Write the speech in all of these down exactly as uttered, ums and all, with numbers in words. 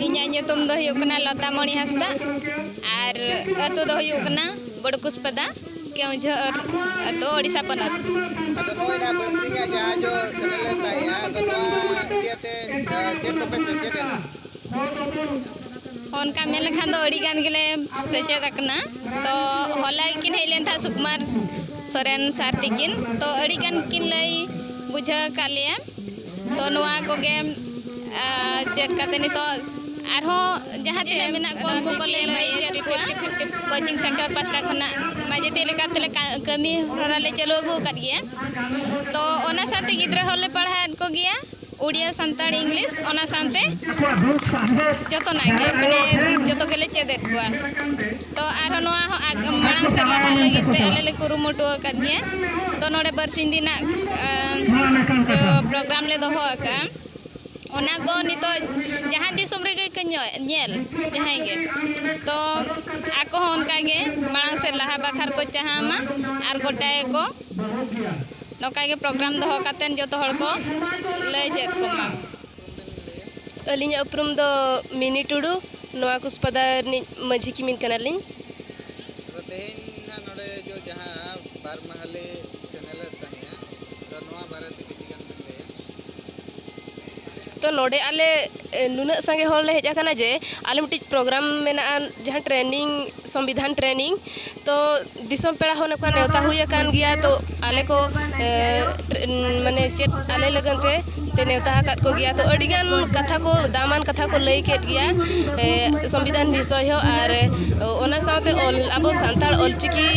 ᱤᱧᱟᱹᱜ ᱧᱩᱛᱩᱢ ᱫᱚ ᱦᱩᱭᱩᱜ ᱠᱟᱱᱟ ᱞᱚᱛᱟᱢᱚᱬᱤ ᱦᱟᱸᱥᱫᱟ ᱟᱨ ᱟᱹᱛᱩ ᱫᱚ ᱦᱩᱭᱩᱜ ᱠᱟᱱᱟ ᱵᱚᱲᱠᱩᱥᱯᱟᱫᱟ, ᱠᱮᱣᱡᱷᱚᱨ ᱟᱹᱛᱩ, ᱳᱰᱤᱥᱟ ᱯᱚᱱᱚᱛ᱾ ᱟᱫᱚ ᱱᱚᱜᱼᱚᱭ ᱱᱟᱦᱟᱜ ᱵᱟᱨᱥᱤᱧᱟᱜ ᱡᱟᱦᱟᱸ ᱡᱚ ᱥᱮᱱᱮᱞᱮᱱ ᱛᱟᱦᱮᱸᱜᱼᱟ, ᱟᱫᱚ ᱱᱚᱣᱟ ᱤᱫᱤᱭᱟᱛᱮ, ᱟᱸ, ᱪᱮᱫ ᱠᱚᱯᱮ ᱥᱮᱪᱮᱫ ᱮᱱᱟ? ᱚᱱᱠᱟ ᱢᱮᱱ ᱞᱮᱠᱷᱟᱱ ᱫᱚ ᱟᱹᱰᱤ ᱜᱟᱱ ᱜᱮᱞᱮ ᱥᱮᱪᱮᱫ ᱟᱠᱟᱱᱟ᱾ ᱛᱚ ᱦᱚᱞᱟ ᱜᱮᱠᱤᱱ ᱦᱮᱡ ᱞᱮᱱ ᱛᱟᱦᱮᱸᱫ ᱥᱩᱠᱩᱢᱟᱨ ᱥᱚᱨᱮᱱ ᱥᱟᱨ ᱛᱤᱠᱤᱱ, ᱛᱚ ᱟᱹᱰᱤ ᱜᱟᱱ ᱠᱤᱱ ᱞᱟᱹᱭ ᱵᱩᱡᱷᱟᱹᱣ ᱟᱠᱟᱫ ᱞᱮᱭᱟ᱾ ᱛᱚ ᱱᱚᱣᱟ ᱠᱚᱜᱮ, ᱟᱨ ᱪᱮᱫ ᱠᱟᱛᱮ ᱱᱤᱛᱚᱜ ᱟᱨᱦᱚᱸ ᱡᱟᱦᱟᱸ ᱛᱤᱱᱟᱹᱜ ᱢᱮᱱᱟᱜ ᱠᱚᱣᱟ ᱩᱱᱠᱩ ᱠᱚᱞᱮ ᱞᱟᱹᱭ ᱪᱮᱫ ᱠᱚᱣᱟ᱾ ᱠᱳᱪᱤᱝ ᱥᱮᱱᱴᱟᱨ ᱯᱟᱥᱴᱟ ᱠᱷᱚᱱᱟᱜ ᱢᱟᱪᱮᱫ ᱞᱮᱠᱟ ᱛᱮᱞᱮ ᱠᱟ-, ᱠᱟᱹᱢᱤ ᱦᱚᱨᱟ ᱞᱮ ᱪᱟᱹᱞᱩ ᱟᱹᱜᱩ ᱟᱠᱟᱫ ᱜᱮᱭᱟ᱾ ᱛᱚ ᱚᱱᱟ ᱥᱟᱶᱛᱮ ᱜᱤᱫᱽᱨᱟᱹ ᱦᱚᱸᱞᱮ ᱯᱟᱲᱦᱟᱣᱮᱫ ᱠᱚᱜᱮᱭᱟ, ᱩᱲᱤᱭᱟ, ᱥᱟᱱᱛᱟᱲᱤ, ᱤᱝᱞᱤᱥ, ᱚᱱᱟ ᱥᱟᱶᱛᱮ ᱡᱚᱛᱚᱱᱟᱜ ᱜᱮ, ᱢᱟᱱᱮ ᱡᱚᱛᱚ ᱜᱮᱞᱮ ᱪᱮᱫ ᱮᱫ ᱠᱚᱣᱟ᱾ ᱛᱚ ᱟᱨᱦᱚᱸ ᱱᱚᱣᱟ ᱦᱚᱸ ᱟᱜ-, ᱢᱟᱲᱟᱝ ᱥᱮᱫ ᱞᱟᱦᱟᱜ ᱞᱟᱹᱜᱤᱫ ᱛᱮ ᱟᱞᱮ ᱞᱮ ᱠᱩᱨᱩᱢᱩᱴᱩ ᱟᱠᱟᱫ ᱜᱮᱭᱟ᱾ ᱛᱚ ᱱᱚᱰᱮ ᱵᱟᱨᱥᱤᱧ ᱫᱤᱱᱟᱜ, ᱟᱸ, ᱯᱨᱳᱜᱨᱟᱢ ᱞᱮ ᱫᱚᱦᱚ ᱟᱠᱟᱫᱼᱟ᱾ ᱚᱱᱟ ᱠᱚ ᱱᱤᱛᱚᱜ ᱡᱟᱦᱟᱸ ᱫᱤᱥᱚᱢ ᱨᱮᱜᱮ ᱠᱚ ᱧᱚ-, ᱧᱮᱞ, ᱡᱟᱦᱟᱸᱭ ᱜᱮ, ᱛᱚ ᱟᱠᱚ ᱦᱚᱸ ᱚᱱᱠᱟ ᱜᱮ ᱢᱟᱲᱟᱝ ᱥᱮᱫ ᱞᱟᱦᱟ ᱵᱟᱠᱷᱨᱟ ᱠᱚ ᱪᱟᱦᱟᱣ ᱢᱟ ᱟᱨ ᱜᱚᱴᱟ ᱜᱮᱠᱚ ᱱᱚᱝᱠᱟ ᱜᱮ ᱯᱨᱳᱜᱨᱟᱢ ᱫᱚᱦᱚ ᱠᱟᱛᱮᱫ ᱡᱚᱛᱚ ᱦᱚᱲ ᱠᱚ ᱞᱟᱹᱭ ᱪᱮᱫ ᱠᱚᱢᱟ᱾ ᱟᱹᱞᱤᱧᱟᱜ ᱩᱯᱨᱩᱢ ᱫᱚ ᱢᱤᱱᱤ ᱴᱩᱰᱩ, ᱱᱚᱣᱟ ᱠᱩᱥᱯᱟᱫᱟ ᱨᱤᱱᱤᱡ ᱢᱟᱹᱡᱷᱤ ᱠᱤᱢᱤᱱ ᱠᱟᱱᱟᱞᱤᱧ᱾ ᱟᱫᱚ ᱛᱮᱦᱮᱧ ᱱᱟᱦᱟᱜ ᱱᱚᱰᱮ ᱡᱚ ᱡᱟᱦᱟᱸ ᱵᱟᱨ ᱢᱟᱦᱟᱞᱮ ᱥᱮᱱᱮᱞᱮᱫ ᱛᱟᱦᱮᱸᱜᱼᱟ, ᱟᱫᱚ ᱱᱚᱣᱟ ᱵᱟᱨᱮ ᱛᱮ ᱠᱤᱪᱷᱤ ᱜᱟᱱ ᱵᱮᱱ ᱞᱟᱹᱭᱟ? ᱛᱚ ᱱᱚᱰᱮ ᱟᱞᱮ, ᱮ, ᱱᱩᱱᱟᱹᱜ ᱥᱟᱸᱜᱮ ᱦᱚᱲ ᱞᱮ ᱦᱮᱡ ᱟᱠᱟᱱᱟ ᱡᱮ ᱟᱞᱮ ᱢᱤᱫᱴᱤᱡ ᱯᱨᱳᱜᱨᱟᱢ ᱢᱮᱱᱟᱜᱼᱟ, ᱡᱟᱦᱟᱸ ᱴᱨᱮᱱᱤᱝ, ᱥᱚᱝᱵᱤᱫᱷᱟᱱ ᱴᱨᱮᱱᱤᱝ᱾ ᱛᱚ ᱫᱤᱥᱚᱢ ᱯᱮᱲᱟ ᱦᱚᱸ ᱱᱚᱝᱠᱟ ᱱᱮᱣᱛᱟ ᱦᱩᱭ ᱟᱠᱟᱱ ᱜᱮᱭᱟ᱾ ᱛᱚ ᱟᱞᱮ ᱠᱚ, ᱮ, ᱴᱨᱮ-, ᱢᱟᱱᱮ ᱪᱮᱫ ᱟᱞᱮ ᱞᱟᱹᱜᱤᱫ ᱛᱮ ᱞᱮ ᱱᱮᱣᱛᱟ ᱟᱠᱟᱫ ᱠᱚᱜᱮᱭᱟ᱾ ᱛᱚ ᱟᱹᱰᱤᱜᱟᱱ ᱠᱟᱛᱷᱟ ᱠᱚ, ᱫᱟᱢᱟᱱ ᱠᱟᱛᱷᱟ ᱠᱚ ᱞᱟᱹᱭ ᱠᱮᱫ ᱜᱮᱭᱟ, ᱮ, ᱥᱚᱝᱵᱤᱫᱷᱟᱱ ᱵᱤᱥᱚᱭ ᱦᱚᱸ, ᱟᱨ, ᱮ, ᱚᱱᱟ ᱥᱟᱶᱛᱮ ᱚᱞ, ᱟᱵᱚ ᱥᱟᱱᱛᱟᱲ ᱚᱞᱪᱤᱠᱤ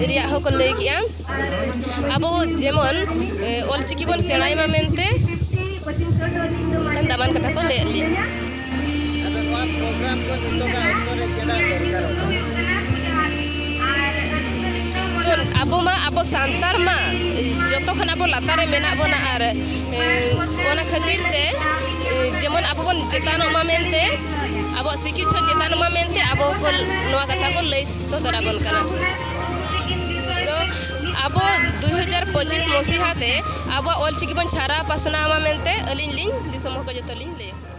ᱨᱮᱭᱟᱜ ᱦᱚᱸᱠᱚ ᱞᱟᱹᱭ ᱠᱮᱜᱼᱟ᱾ ᱟᱵᱚ ᱡᱮᱢᱚᱱ, ᱮ, ᱚᱞᱪᱤᱠᱤ ᱵᱚᱱ ᱥᱮᱬᱟᱭ ᱢᱟ ᱢᱮᱱᱛᱮ ᱚᱱᱠᱟᱱ ᱫᱟᱢᱟᱱ ᱠᱟᱛᱷᱟ ᱠᱚ ᱞᱟᱹᱭᱟᱫ ᱞᱮᱭᱟ᱾ ᱟᱫᱚ ᱱᱚᱣᱟ ᱯᱨᱳᱜᱨᱟᱢ ᱠᱚ ᱱᱤᱛᱚᱜᱟᱜ ᱚᱠᱛᱚ ᱨᱮ ᱪᱮᱫᱟᱜ ᱫᱚᱨᱠᱟᱨᱚᱜ ᱠᱟᱱᱟ? ᱛᱚ ᱟᱵᱚ ᱢᱟ, ᱟᱵᱚ ᱥᱟᱱᱛᱟᱲ ᱢᱟ ᱡᱚᱛᱚ ᱠᱷᱚᱱ ᱟᱵᱚ ᱞᱟᱛᱟᱨ ᱨᱮ ᱢᱮᱱᱟᱜ ᱵᱚᱱᱟ, ᱟᱨ, ᱮ, ᱚᱱᱟ ᱠᱷᱟᱹᱛᱤᱨ ᱛᱮ, ᱮ, ᱡᱮᱢᱚᱱ ᱟᱵᱚ ᱵᱚᱱ ᱪᱮᱛᱟᱱᱚᱜ ᱢᱟ ᱢᱮᱱᱛᱮ, ᱟᱵᱚᱣᱟᱜ ᱥᱤᱠᱠᱷᱤᱛ ᱦᱚᱸ ᱪᱮᱛᱟᱱᱚᱜ ᱢᱟ ᱢᱮᱱᱛᱮ ᱟᱵᱚ ᱠᱚ ᱱᱚᱣᱟ ᱠᱟᱛᱷᱟ ᱠᱚ ᱞᱟᱹᱭ ᱥᱚᱫᱚᱨ ᱟᱵᱚᱱ ᱠᱟᱱᱟ᱾ ᱛᱚ ᱟᱵᱚ ᱫᱩᱭ ᱦᱟᱡᱟᱨ ᱯᱚᱸᱪᱤᱥ ᱢᱚᱥᱤᱦᱟ ᱛᱮ ᱟᱵᱚᱣᱟᱜ ᱚᱞᱪᱤᱠᱤ ᱵᱚᱱ ᱪᱷᱟᱨᱟᱣ ᱯᱟᱥᱱᱟᱣ ᱢᱟ ᱢᱮᱱᱛᱮ ᱟᱹᱞᱤᱧ ᱞᱤᱧ ᱫᱤᱥᱚᱢ ᱦᱚᱲ ᱠᱚ ᱡᱚᱛᱚ ᱞᱤᱧ ᱞᱟᱹᱭ ᱟᱠᱚᱣᱟ᱾